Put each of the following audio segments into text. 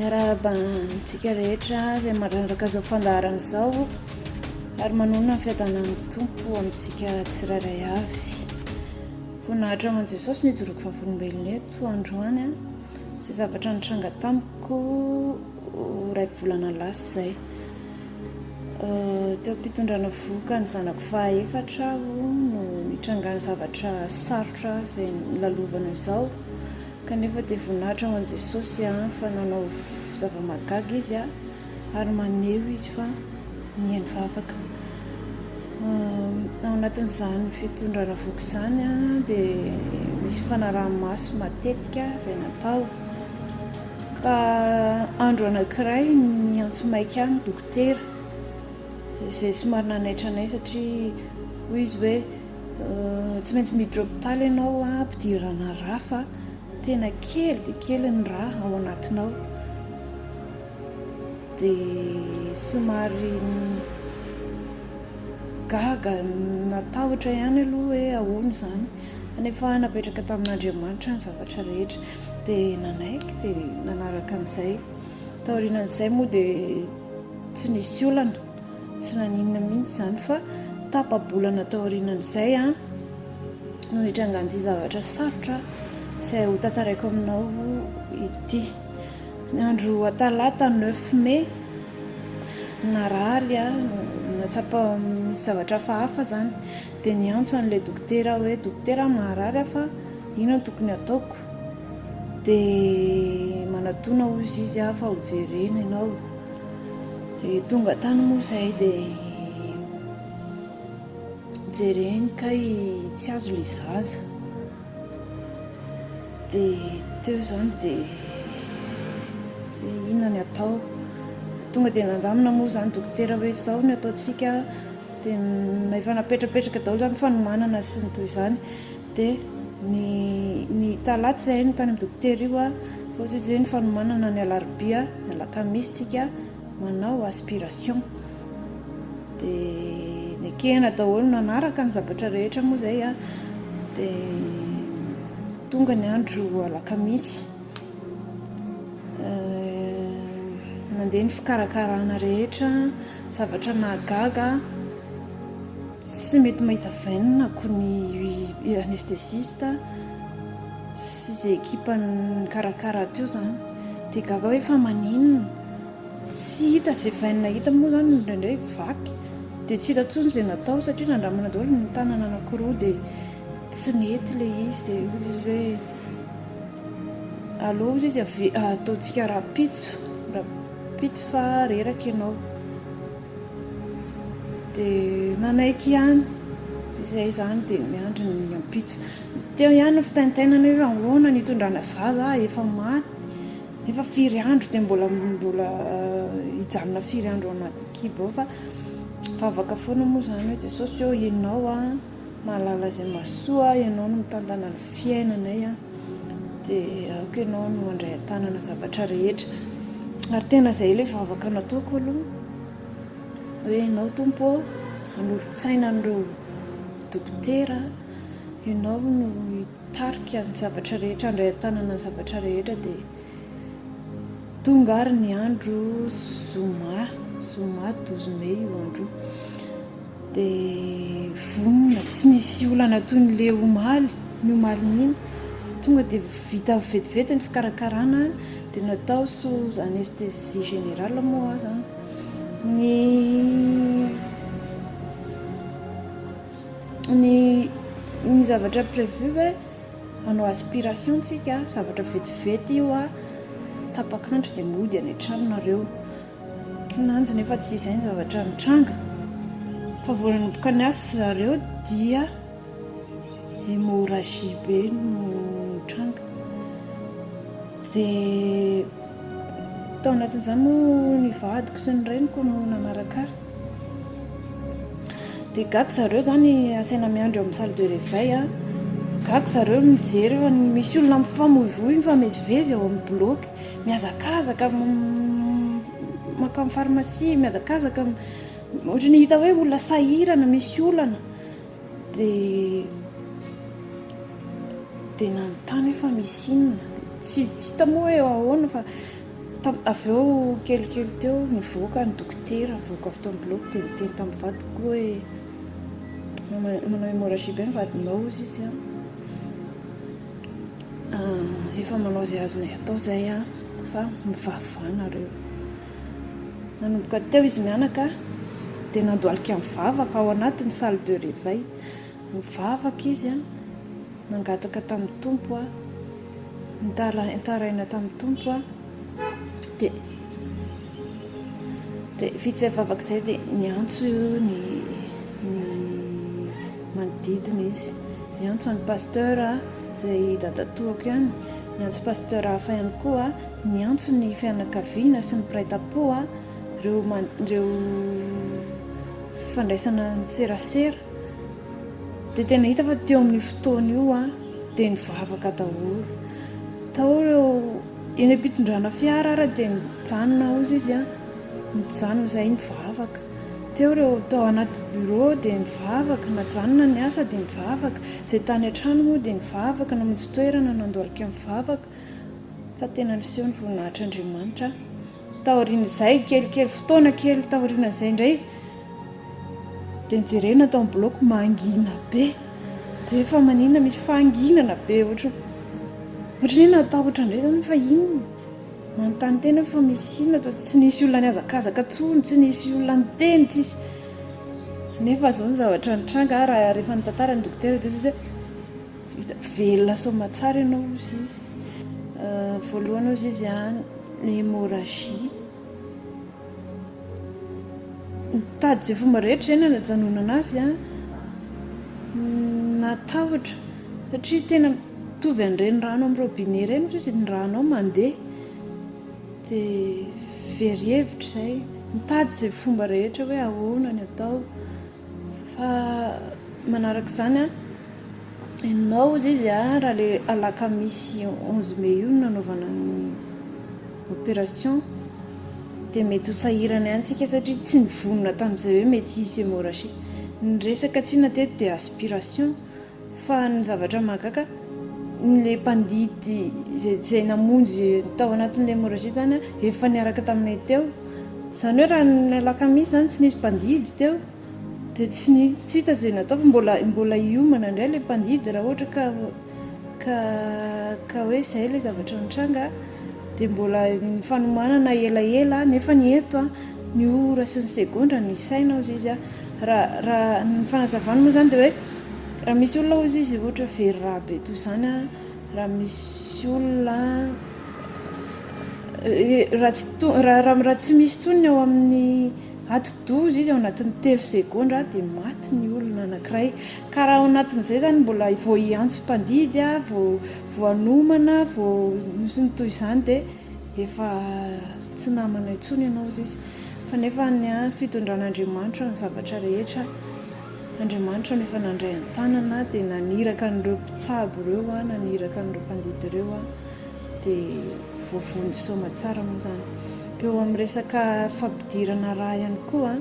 Miarahaba antsika rehetra izay manaraka izao fandaharana izao ary manonona ny fiadanan'ny Tompo amintsika tsirairay avy. Voninahitra ho an'i Jesosy no ijoroako vavolombelona eto androany izay zavatra nitranga tamiko iray volana lasa izay. Teo am-pitondrana vohoka ny zanako fahaefatra aho no nitrangan'ny zavatra sarotra izay nolalovana izao. Kanefa dia voninahitra ho an'i Jesosy fa nanao zava-mahagaga Izy ary maneho Izy fa mihaino vavaka. Ao anatin'izany fitondrana voky izany dia misy fanaraha-maso matetika izay natao. Ka andro anankiray niantso maika ahy ny dokotera izay somary nanaitra anay satria hoy izy hoe Tsy maintsy miditra hopitaly ianao ampidirana rà fa tena kely dia kely ny rà ao anatinao. Dia somary gaga natahotra ihany aloha hoe ahoana izany. Kanefa napetraka tamin'Andriamanitra ny zavatra rehetra. Dia nanaiky dia nanaraka an'izay. Taorianan'izay moa dia tsy nisy olana. Tsy naninona mihitsy izany fa tapa-bolana taorianan'izay no nitrangan'ity zavatra sarotra izay ho tantaraiko aminao ity. Ny andro talata neuf mai, narary aho, nahatsapa misy zavatra hafahafa izany, dia niantso an'ilay dokotera aho hoe dokotera marary aho fa inona no tokony hataoko? Dia manatona hozy izy aho fa hojerena ianao. Dia tonga tany moa izahay dia jereny kay tsy azo ilay zaza. Dia teo izany dia hoe inona ny atao. Tonga dia nandamina moa izany dokotera hoe izao ny ataontsika. Dia efa napetrapetraka daholo izany fanomanana sy ny toy izany. Dia ny ny talata izahay no tany amin'ny dokotera io an, hoy izy hoe ny fanomanana ny alarobia, ny alakamisy tsika manao aspiration. Dia nekena daholo nanaraka ny zavatra rehetra moa izay an, dia tonga ny andro alakamisy. Nandeha ny fikarakarana rehetra, zavatra nahagaga. Tsy mety mahita veine ko ny anesthésiste sy izay ekipa nikarakara teo zany. Dia gaga hoe fa maninona? Tsy hita izay veine hita moa zany indraindray vaky dia tsy hita intsony izay natao satria nandramana daholo ny tanana anankiroa dia tsy nety ilay izy dia hoy izy hoe aleo hozy izy ataontsika rahampitso, rahampitso fa reraka ianao. Dia nanaiky ihany izay izany dia miandry ny ampitso. Teo ihany ny fitaintainana hoe ahoana ny hitondrana zaza efa maty nefa firy andro dia mbola mbola hijanona firy andro ao anaty kibo ao fa vavaka foana moa izany hoe Jesosy ô ianao a mahalala izay mahasoa, ianao no mitantana ny fiainanay a dia aoka ianao no handray an-tanana zavatra rehetra. Ary tena izay ilay vavaka nataoko aloha. Hoe ianao Tompo ô, hanolo-tsaina an'ireo dokotera, ianao no hitarika ny zavatra rehetra, handray an-tanana ny zavatra rehetra dia tonga ary ny andro zoma, zoma douze mai io andro io. Dia vonona, tsy nisy olana toy ny le omaly, ny omalin'iny. Tonga dia vita vetivety ny fikarakarana dia natao sous anesthésie générale moa aho izany. Ny ny ny zavatra prévu hoe hanao aspiration tsika, zavatra vetivety io a, tapak'andro dia mody any an-trano nareo. Kinanjo nefa tsy izay ny zavatra nitranga fa vao nanomboka niasa zareo dia hémorragie be no nitranga. Dia tao anatin'izany moa ny vadiko sy ny reniko no nanaraka ahy. Dia gaga zareo izany asaina miandry eo amin'ny salle de réveil a. Gaga zareo mijery fa misy olona mifamoivoy mifamezivezy ao amin'ny bloc, mihazakazaka mankany pharmacie, mihazakazaka ohatran'ny hita hoe olona sahirana, misy olana. Dia dia nanontany hoe fa misy inona? Tsy tsy hita moa hoe ahoana fa. Avy eo kelikely teo nivoaka ny dokotera, nivoaka avy tao amin'ny bloc dia niteny tamin'ny vadiko hoe manao hémorragie be ny vadinao hozy izy an. Efa manao izay azonay atao izay an, fa mivavaha nareo. Nanomboka teo izy mianaka dia nandohalika nivavaka ao anatin'ny salle de réveil. Nivavaka izy an, nangataka tamin'ny Tompo an, nitaraina tamin'ny Tompo an, dia dia vita izay vavaka izay dia niantso ny ny manodidina izy, niantso an'i pasteur izay dadatoako ihany, niantso pasteur hafa ihany koa, niantso ny fianakaviana sy ny mpiray tampo ireo ireo fandraisana ny serasera. Dia tena hita fa teo amin'io fotoana io dia nivavaka daholo. Tao ireo eny am-pitondrana fiara ary dia nijanona hozy izy an, nijanona izahay nivavaka. Teo ireo tao anaty bureau dia nivavaka, najanona ny asa dia nivavaka. Izay tany an-trano moa dia nivavaka, namonjy toerana, nandohalika nivavaka. Fa tena niseho ny voninahitr'Andriamanitra. Taorian'izay, kelikely fotoana kely taorian'izay indray dia nijerena tao amin'ny bloc mangina be. Dia efa maninona misy fahanginana be ohatry ohatry ny hoe natahotra indray izany fa inona? Manontany tena aho fa misy inona toa tsy nisy olona nihazakazaka intsony, tsy nisy olona niteny, tsisy. Nefa izao ny zavatra nitranga raha rehefa nitantara ny dokotera dia hoy izy hoe Velona soamatsara ianao hozy izy. Voalohany hozy izy an, ny hémorragie. Nitady izay fomba rehetra izay nanajanonana azy an. Natahotra satria tena mitovy an'ireny rano amin'ny robinet ireny hozy izy, ny ranao mandeha. Dia very hevitra izay. Nitady izay fomba rehetra hoe ahoana ny atao. Fa manaraka izany an. Ianao hozy izy a, raha le alakamisy 11 mai io no nanaovana ny opération dia mety ho sahirana ihany tsika satria tsy nivonona tamin'izay hoe mety hisy hémorragie. Ny resaka tsinona teto dia aspiration fa ny zavatra mahagaga le mpandidy izay izay namonjy tao anatin'ilay hémorragie izany efa niaraka taminay teo. Izany hoe raha ny alakamisy izany tsy nisy mpandidy teo. Dia tsy ny tsy hita izay natao fa mbola mbola hiomana indray ilay mpandidy raha ohatra ka ka ka hoe izay ilay zavatra nitranga dia mbola ny fanomanana elaela nefa ny eto an ny ora sy ny segondra no isaina hozy izy an raha raha ny fanazavany moa izany dia hoe raha misy olona hozy izy ohatra very rà be toy izany an raha misy olona raha tsy to raha raha tsy misy intsony ny ao amin'ny Atidoza izy ao anatin'ny telo segondra dia maty ny olona anankiray. Ka raha ao anatin'izay izany mbola vao hiantso mpandidy vao vao hanomana vao sy ny toy izany dia efa tsy namana intsony ianao hozy izy. Fa nefa ny fitondran'Andriamanitra ny zavatra rehetra, Andriamanitra no efa nandray an-tanana dia naniraka an'ireo mpitsabo ireo, naniraka an'ireo mpandidy ireo dia voavonjy soamatsara moa izany. Eo amin'ny resaka fampidirana rà ihany koa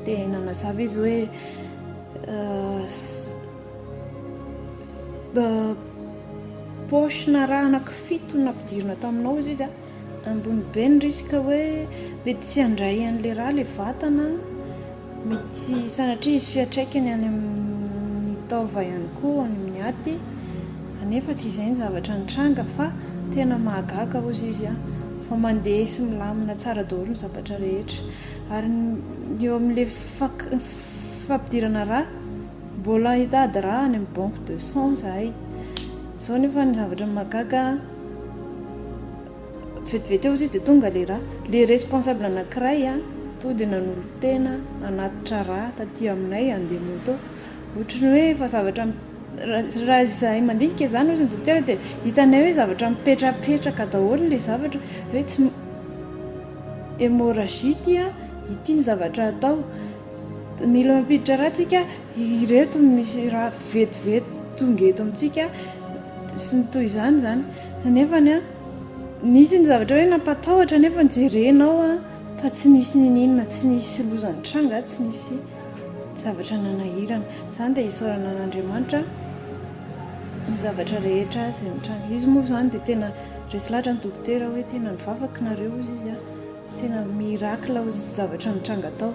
dia nanazava izy hoe poche-na rà anankifito no nampidirina taminao hozy izy. Ambony be ny risque hoe mety tsy handray an'ilay rà ilay vatana. Mety sanatria hisy fiantraikany any amin'ny taova ihany koa, any amin'ny aty, anefa tsy izay ny zavatra nitranga fa tena mahagaga hozy izy fa mandeha sy milamina tsara daholo ny zavatra rehetra. Ary ny eo amin'ilay fampidirana rà, mbola hitady rà any amin'ny banque de sang izahay. Izao nefa ny zavatra mahagaga. Vetivety eo izy dia tonga ilay rà. Ilay responsable anankiray tonga dia nanolo-tena hanatitra rà taty aminay handeha moto. Ohatry ny hoe efa zavatra raha izahay mandinika izany hozy ny dokotera dia hitanay hoe zavatra mipetrapetraka daholo ilay zavatra hoe tsy hémorragie ity an, ity ny zavatra atao. Mila mampiditra rà tsika, ireto misy rà vetivety tonga eto amintsika sy ny toy izany izany. Kanefa ny an. Nisy ny zavatra hoe nampatahotra nefa jerenao fa tsy nisy niniana, tsy nisy loza nitranga, tsy nisy zavatra nanahirana. Izany dia isaorana an'Andriamanitra ny zavatra rehetra izay mitranga. Izy moa izany dia tena Resy lahatra ny dokotera hoe tena nivavaka nareo hozy izy a. Tena miracle hozy ny zavatra nitranga tao.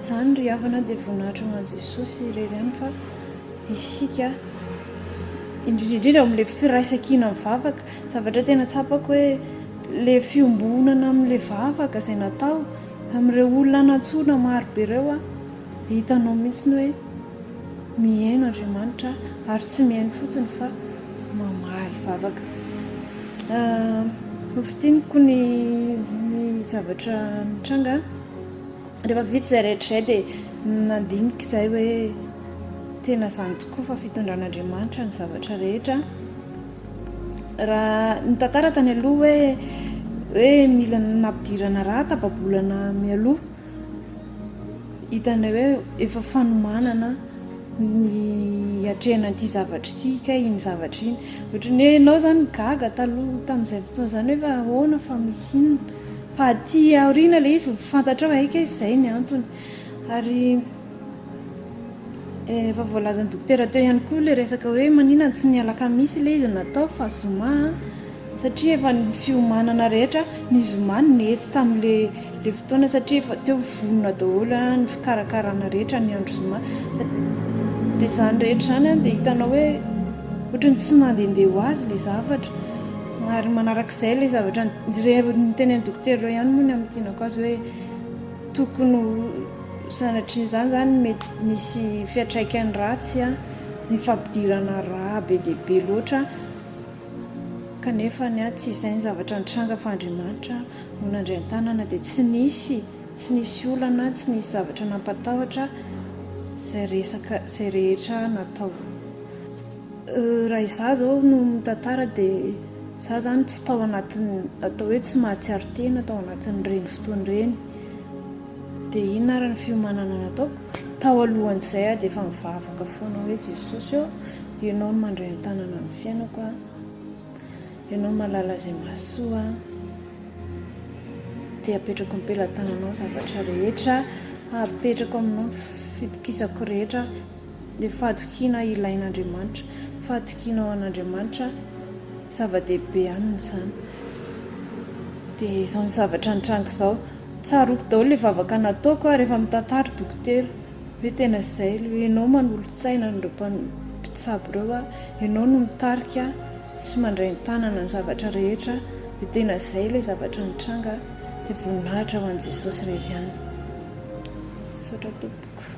Izany ry havana dia voninahitra ho an'i Jesosy irery ihany fa isika indrindra indrindra ao amin'ilay firaisankina mivavaka. Zavatra tena tsapako hoe ilay fiombonana amin'ilay vavaka izay natao amin'ireo olona nantsoina maro be ireo dia hitanao mihitsy ny hoe mihaino Andriamanitra ary tsy mihaino fotsiny fa mamaly vavaka. Hofintiniko ny ny zavatra nitranga. Rehefa vita izay rehetra izay dia nandinika izahay hoe tena izany tokoa fa fitondran'Andriamanitra ny zavatra rehetra. Raha nitantara tany aloha hoe hoe mila nampidirana rà tapa-bolana mialoha, hitanay hoe efa fanomanana ny hiatrehana an'ity zavatra ity kay iny zavatra iny. Ohatran'ny hoe ianao izany gaga taloha tamin'izay fotoana izany hoe fa ahoana fa misy inona. Fa aty aoriana ilay izy vao fantatrao hay kay izay ny antony. Ary efa voalazan'ny dokotera teo ihany koa ilay resaka hoe maninona tsy ny alakamisy ilay izy no natao fa zoma an. Satria efa ny fiomanana rehetra, ny zoma no nety tamin'ilay ilay fotoana satria efa teo vonona daholo ny fikarakarana rehetra ny andro zoma. Dia izany rehetra izany an dia hitanao hoe ohatran'ny tsy mandehandeha ho azy ilay zavatra. Ary manarak'izay ilay zavatra nitenenin'ny dokotera ireo ihany moa ny hamintinako azy hoe tokony ho sanatria izany izany mety nisy fiantraikany ratsy ny fampidirana rà be dia be loatra kanefa ny ahy tsy izay ny zavatra nitranga fa Andriamanitra no nandray an-tanana dia tsy nisy tsy nisy olana tsy nisy zavatra nampatahotra izay resaka izay rehetra natao. Raha izaho izao no mitantara dia izaho izany tsy tao anatin'ny atao hoe tsy mahatsiaro tena tao anatin'ireny fotoana ireny. Dia inona ary ny fiomanana nataoko? Tao alohan'izay aho dia efa mivavaka foana hoe Jesosy ô, Ianao no mandray an-tanana ny fiainako a, Ianao mahalala izay mahasoa ahy, dia apetrako am-pelatananao ny zavatra rehetra, apetrako aminao ny fitokisako rehetra. Ilay fahatokiana ilain'Andriamanitra. Fahatokiana ao an'Andriamanitra, zava-dehibe aminy izany. Dia izao ny zavatra nitranga izao. Tsaroako daholo ilay vavaka nataoko aho rehefa mitantara dokotera. Hoe tena izay ilay hoe ianao manolo-tsaina an'ireo mpitsabo ireo, ianao no mitarika sy mandray an-tanana ny zavatra rehetra. Dia tena izay ilay zavatra nitranga. Dia voninahitra ho an'i Jesosy irery ihany. Misaotra tompoko.